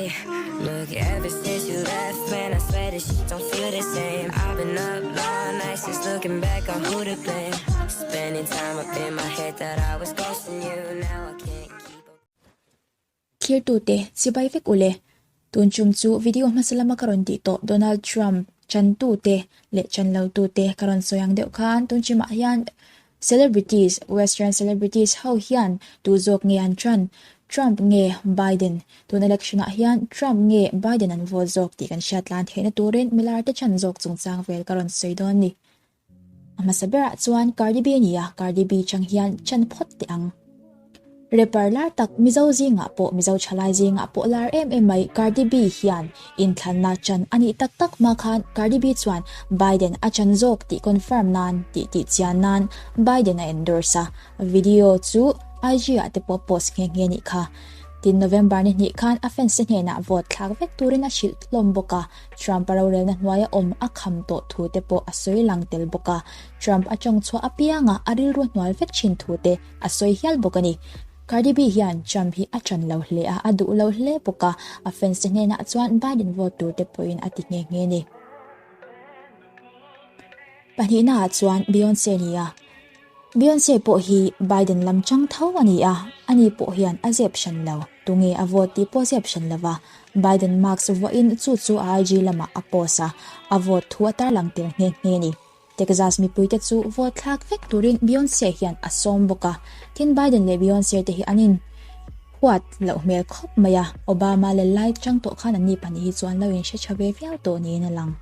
Hey, look, ever since you left, man, I swear this shit don't feel the same. I've been up all night since looking back on who to blame. Spending time up in my head that I was ghosting you. Now I can't keep up. Thirtute, chibai vek ule. Tun tum chu video hmasa lama ka rawn tih tawh Donald Trump chantute leh chanlotute ka rawn sawi ang deuh khan tun tumah hian Celebrities, Western celebrities ho hian tu zawk nge an ṭan? Trump nge Biden? Tun election ah hian Trump nge Biden an vote zawk tih kan hriat tlan theihna turin milar te ṭan zawk chungchang vel ka rawn sawi dawn ni. A hmasa berah chuan Cardi B a ni a, Cardi B chang hian ṭan phawt teh ang. Rapper lar tak Mizo zingah pawh Mizo thalai zingah pawh lar em em mai Cardi B hian inthlanna chan a nih tak tak hma khan Cardi B chuan Biden a chan zawk tih confirm nan tih tih chian nan Biden a endorse a, video chu IG ah te pawh post nghe nghe nih kha. Tin November ni hnih khan a fans te hnenah vote thlak vek turin a hrilh hlawm bawk a, Trump a rorelna hnuaia awm a kham tawh thu te pawh a sawi lang tel bawk a, Trump a tawngchhuah apianga a rilru hnual vek thin thu te A sawi hial bawk a ni. Cardi B hian Trump hi a ṭan lo hle a, a duh lo hle bawk a, a fans te hnenah chuan Biden vote tur te pawhin a ti nghe nghe a ni. Pahnihnaah chuan Beyonce a ni a, Beyonce pawh hi Biden lam chang tho a ni a, ani pawh hian a zep hran lo, tunge a vote tih pawh zep hran lo va, Biden mask vuahin chu chu a IG lamah a post a, a vote thu a tarlang tel nghe nghe a ni. Texas mipuite chu vote thlak vek turin Beyonce hian a sawm bawk a, tin Biden leh Beyonce te hi an in huat loh hmel khawp mai a, Obama leh lai chang tawh khan anni pahnih hi chu an lo inhre tha ve viau tawh niin a lang.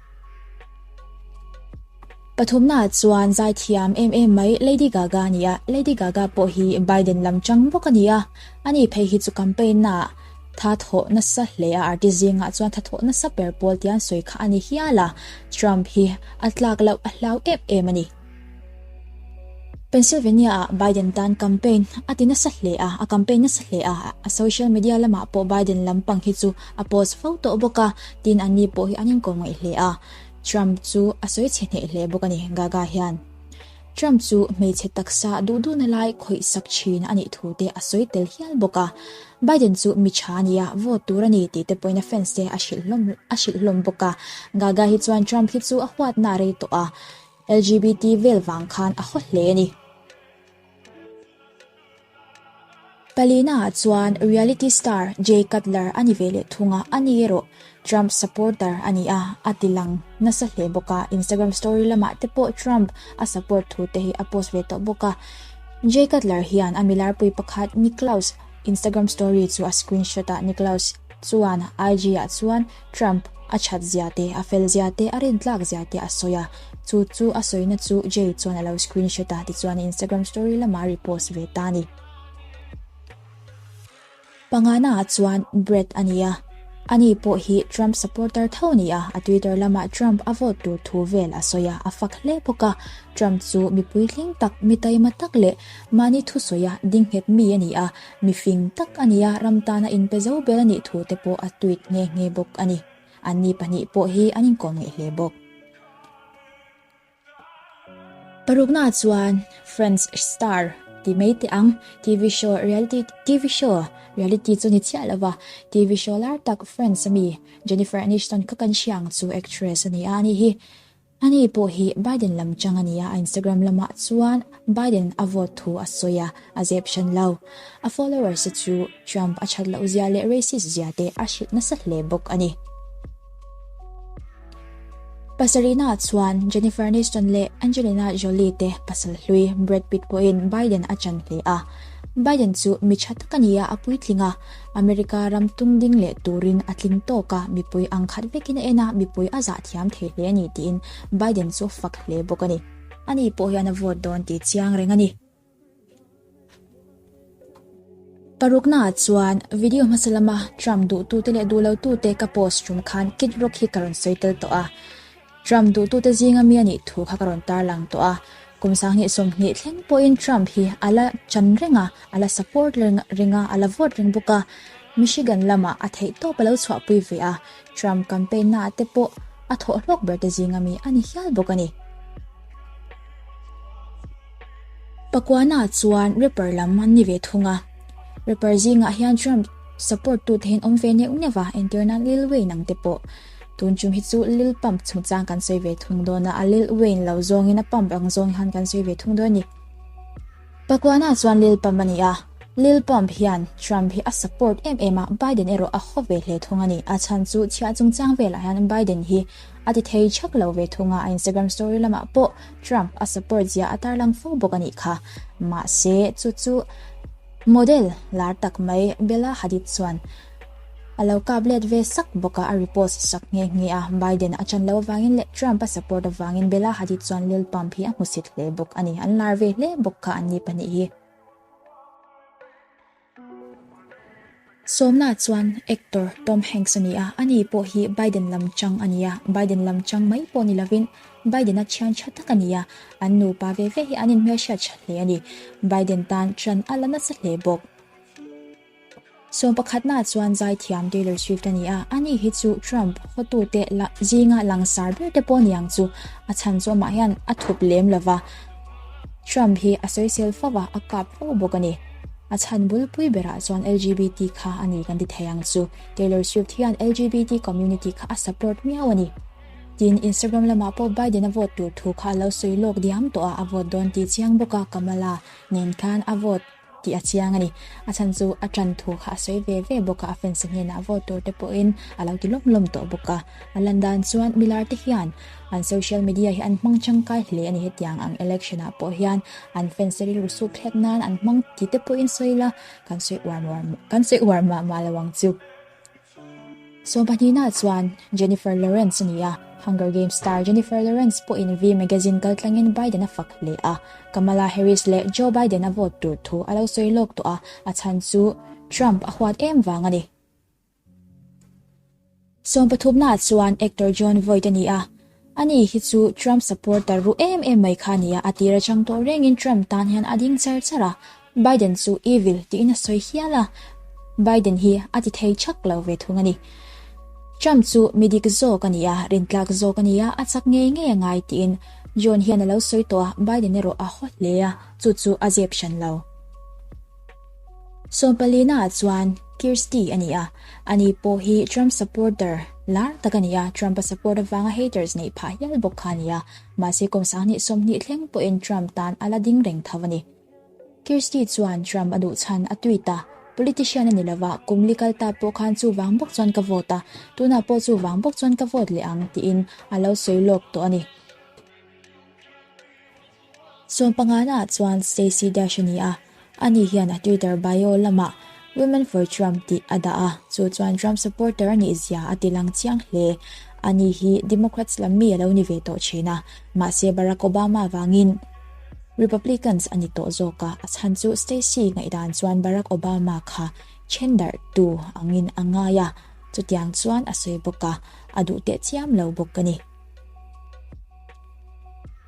Pathumnaah chuan zaithiam em em mai Lady Gaga a ni a, Lady Gaga pawh hi Biden lam chang bawk a ni a, ani phei hi chu campaign naah Tha thawh nasa hle a, artist zingah chuan tha thawh nasa ber pawl tia an sawi kha a ni hial a, Trump hi a tlak loh a hlau em em a ni. Pennsylvania ah Biden tan campaign a ti nasa hle a, a campaign nasa hle a, a social media lamah pawh Biden lampang hi chu a post fo tawh bawk a, tin anni pawh hi an inkawm ngaih hle a, Trump chu a sawi chhe hneh hle bawk a ni, Gaga hian. Trump chu hmeichhe taksa duh duhna lai khawih sak thin a nih thu te a sawi tel hial bawk a. Biden chu mi tha a nia, vote tur a ni tih te pawhin a fans te a hrilh hlawm a hrilh hlawm bawk a. Gaga hi chuan Trump hi chu a huatna a rei tawh a, LGBT vel vang khan a haw hle a ni. Palina ah chuan reality star Jay Cutler a ni ve leh thung a, ani erawh Trump supporter a ni a, a ti lang nasa hle bawk a, Instagram story lamah te pawh Trump a support thu te hi a post ve tawh bawk a. Jay Cutler hian a milarpui pakhat Niklaus Instagram story chu a screenshot a, Niklaus chuan IG ah chuan Trump a that zia te, a fel zia te, a rintlak zia te a sawi a, chu chu a sawina chu Jay chuan a lo screenshot a, tichuan Instagram story lamah a repost ve ta a ni. Pangana ah chuan Brett a ni a, ani pawh hi Trump supporter tho a ni a, a Twitter lamah Trump a vote tur thu vel a sawi a, a fak hle bawk a, Trump chu mipui hling tak, mi taima tak leh mahni thusawi a ding nghet mi a ni a, Mi fing tak a ni a, ram tana inpe zo ber a nih thu te pawh a tweet nghe nghe bawk a ni. Anni pahnih pawh hi an inkawm ngeih hle bawk. Parukna chuan Friends star ti mai teh ang, TV show reality TV show reality chu ni chiah lo va, TV show lar tak Friends ami Jennifer Aniston kha kan hria ang chu actress a ni a, ani hi Ani pawh hi Biden lam chang a ni a, a Instagram lamah chuan Biden a vote thu a sawi a, a zep hran lo. A followers te chu Trump a that loh zia leh racist zia te a hrilh nasa hle bawk a ni. Pasarihnaah chuan Jennifer Aniston leh Angelina Jolie te pasal hlui Brad Pitt pawhin Biden a chan hle a. Biden chu mi tha tak a ni a, a puitling a, America ram tum ding leh turin a tling tawk a, mipui ang khat vekin a en a, mipui a zah thiam thei hle a ni tiin Biden chu a fak hle bawk a ni. Ani pawh hian a vote dawn tih chiang reng a ni. Paruknaah chuan video hmasa lama Trump duhtute leh duhlotute ka post tum khan Kid Rock hi ka rawn sawi tel tawh a. Trump duhtute zinga mi a nih thu kha ka rawn tarlang tawh a, kum 2020 thleng pawhin Trump hi a la chan reng a, a la support reng a, a la vote reng bawk a. Michigan lamah a theih tawp a lo chhuahpui ve a, Trump campaign naah te pawh a thawh hlawk ber te zinga mi a ni hial bawk a ni. Pakuana chuan rapper lam an ni ve thung a, rapper zingah hian Trump. support tu te hi an awm ve neuh neuh a, entirna Lil Wayne ang te pawh. Tun tum hi chu Lil Pump chungchang kan sawi ve thung dawn a, a Lil Wayne lo zawngin a pump ang zawng hian kan sawi ve thung dawn a ni. Pakuana chuan Lil Pump a ni a, Lil Pump hian Trump hi a support em em a, Biden erawh a haw ve hle thung a ni. A chhan chu chhiah chungchang velah hian Biden hi a ti thei chak lo ve thung a, a Instagram story lamah pawh Trump a support zia a tarlang fo bawk a nih kha. Mahse, chu chu model lar tak mai Bella Hadid chuan a lo kap let ve sak bawk a, a repost sak nghe nghe a. Biden a chan lo avangin leh Trump a support avangin Bella Hadid chuan Lil Pump hi a hmusit hle bawk a ni. An lar ve hle bawk kha an ni pahnih hi. Sawmna chuan actor Tom Hanks a ni a, ani pawh hi Biden lam chang a ni a, Biden lam chang mai pawh ni lovin Biden-a thian tha tak a ni a, an nupa ve ve hi an inhmelhriat tha hle a ni. Biden tan ṭan a la nasa hle bawk. Sawm pakhatna chuan zaithiam Taylor Swift a ni a, ani hi chu Trump hawtute zinga langsar ber te pawh niang chu a chhan chu amah hian a thup lem lova, Trump hi a sawisel fo a, a kap fo bawk a ni. A chhan bulpui berah chuan LGBT kha a ni kan ti thei ang chu. Taylor Swift hian LGBT community kha a support miau a ni. Tin, Instagram lamah pawh Biden a vote tur thu kha a lo sawi lawk diam tawh a, a vote dawn tih chiang bawk a, Kamala nen khan a vote tih a chiang a ni. A chhan chu a ṭan thu kha a sawi ve ve bawk a, a fans hnenah vote tur te pawhin a lo ti lawm lawm tawh bawk a. A lan dan chuan milar te hian an social media hi an hmang tangkai hle a ni. Hetiang ang election ah pawh hian an fans te rilru suk thlek nan an hmang ti te pawhin sawi ila kan sawi uar uar kan sawi uar mah mah lo ang chu. Sawmpahnihna chuan Jennifer Lawrence a ni a, Hunger Games star Jennifer Lawrence pawhin V Magazine kaltlangin Biden a fak hle a, Kamala Harris leh Joe Biden a vote tur thu a lo sawi lawk tawh a, a chhan chu Trump a huat em vang a ni. Sawmpathumna chuan actor Jon Voight a ni a, Ani hi chu Trump supporter ru em em mai kha a nia, a tir atang tawh rengin Trump tan hian a ding char char a, Biden chu evil tiin a sawi hial a, Biden hi a ti thei chak lo ve thung a ni. Trump chu mi dik zawk a ni a, rintlak zawk a ni a, a chak ngei ngei a ngai tiin John hian a lo sawi tawh a, Biden erawh a haw hle a, chu chu a zep hran lo. Sawmpalina chuan Kirsty a ni a, ani pawh hi Trump supporter lar tak a ni a, Trump a support avanga haters neih phah hial bawk kha a ni a, mahse kum sanghnih 20 thleng pawhin Trump tan a la ding reng tho a ni. Kirsty chuan Trump a duh chhan a tweet a, Politician a ni lova, kum li kal ta pawh khan chuvang bawk chuan ka vote a, tunah pawh chuvang bawk chuan ka vote leh ang tiin a lo sawi lawk tawh a ni. Sawmpangana chuan Stacey Dash a ni a, ani hian a Twitter bio lamah Women for Trump tih a dah a, chu chuan Trump supporter a nih zia a tilang chiang hle. Ani hi Democrats lam mi a lo ni ve tawh thin a, mahse Barack Obama vangin Republicans a ni tawh zawk a, a chhan chu Stacey ngaihdan chuan Barack Obama kha then darh tu angin a ngai a, chutiang chuan a sawi bawk a, a duh teh chiam lo bawk a ni.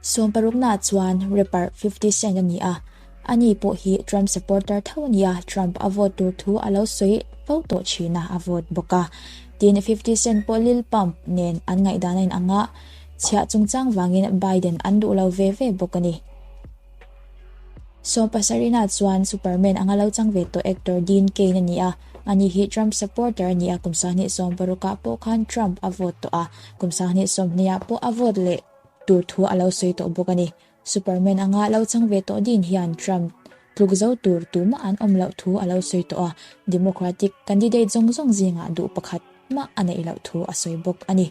Sawmparukna chuan rapper 50 Cent a ni a, ani pawh hi Trump supporter tho a ni a, Trump a vote tur thu a lo sawi fo tawh thin a, a vote bawk a. Tin, 50 Cent pawh Lil Pump nen an ngaihdan a inang a, chhiah chungchang vangin Biden an duh lo ve ve bawk a ni. Sawmpasarina chuan Superman anga lo chang ve tawh actor Dean Cain a ni a, ani hi Trump supporter a ni a, kum 2016 ah pawh khan Trump a vote tawh a, kum 2020 ah pawh a vote leh tur thu a lo sawi tawh bawk a ni. Superman anga lo chang ve tawh Dean hian Trump tluk zo tur tumah an awm loh thu a lo sawi tawh a, Democratic candidate zawng zawng zingah duh pakhat mah a neih loh thu a sawi bawk a ni.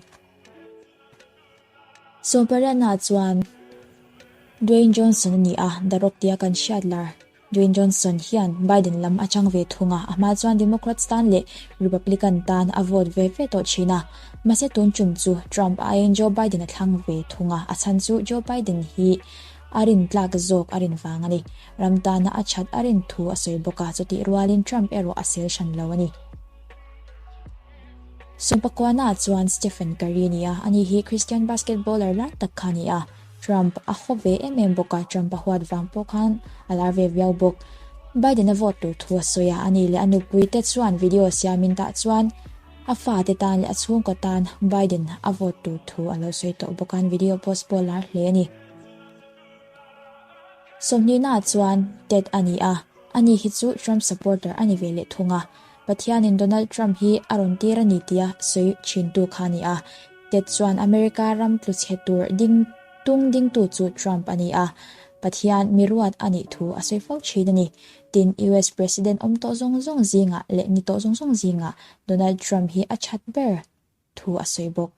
Sawmpariatna chuan Dwayne Johnson a ni a, The Rock tia kan hriat lar. Dwayne Johnson hian Biden lam a chang ve thung a, a hma chuan Democrats tan leh Republican tan a vote ve ve tawh thin a. Mahse tun tum chu Trump aiin Joe Biden a thlang ve thung a, a chhan chu Joe Biden hi a rin tlak zawk a rin vang a ni. Ram tana a that a rin thu a sawi bawk a, chutih rualin Trump erawh a sel hran lo a ni. Sawmpakuana chuan Stephen Curry a ni a, ani hi Christian basketballer lar tak kha a ni a. Trump a haw ve em em bawk a, Trump a huat vang pawh khan a lar ve viau bawk. Biden a vote tur thu a sawi a, ani leh a nupui te chuan video siamin tah chuan a fate tan leh a chhungkaw tan Biden a vote tur thu a lo sawi tawh bawk a, an video post pawh a lar hle a ni. Sawmhnihna chuan Ted a ni a, ani hi chu Trump supporter a ni ve leh thung a. Pathianin Donald Trump hi a rawn tir a ni tia sawi thintu kha a ni a. Ted chuan America ram tlu chhe tur ding tung dingtu chu Trump a ni a, Pathian mi ruat a nih thu a sawi fo thin a ni. Tin, US President awm tawh zawng zawng zingah leh ni tawh zawng zawng zingah Donald Trump hi a that ber thu a sawi bawk.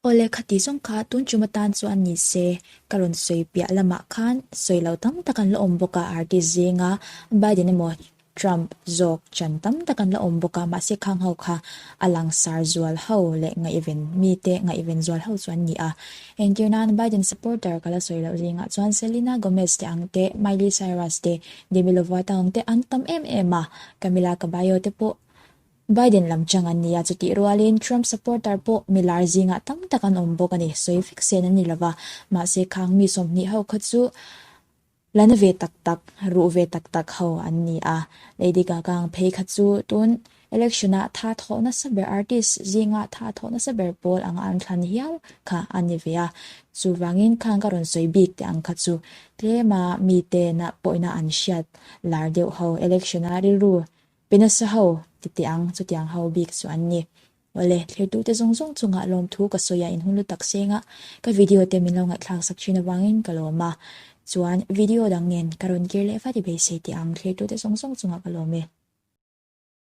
Awle khati zawng kha tun tum atan chuan ni se, ka rawn sawi piah lamah khan sawi lo tam tak an la awm bawk a, artist zinga Biden emaw Trump zawk chan tam tak an la awm bawk a, mahse khang ho kha a langsar zual ho leh ngaihven mite ngaihven zual ho chu an ni a. Entir nan Biden supporter ka la sawi loh zingah chuan Selena Gomez te ang te, Miley Cyrus te, Demi Lovato ang te an tam em em a, Camila Cabello te pawh Biden lam chang an ni a, chutih rualin Trump supporter pawh milar zingah tam tak an awm bawk a ni. Sawi vek sen an ni lova, mahse khang mi 20 ho kha chu la na ve tak tak, ruh ve tak tak ho an ni a. Lady Gaga ang phei kha chu tun election ah tha thawh nasa ber artist zingah tha thawh nasa ber pawl anga an thlan hial kha a ni ve a. Chuvangin khang ka rawn sawi bik teh ang kha chu tlema mite na pawhina an hriat lar deuh ho election a rilru Pe nasa ho ti teh ang, chutiang ho bik chu an ni. Awle, thlirtute zawng zawng chungah lawmthu ka sawi a inhun lu tak seng a, ka video te min lo ngaihthlak sak thin avangin ka lawm a. Chuan, video dang nen ka rawn kir leh vat i beisei teh ang, thlirtute zawng zawng chungah ka lawm e.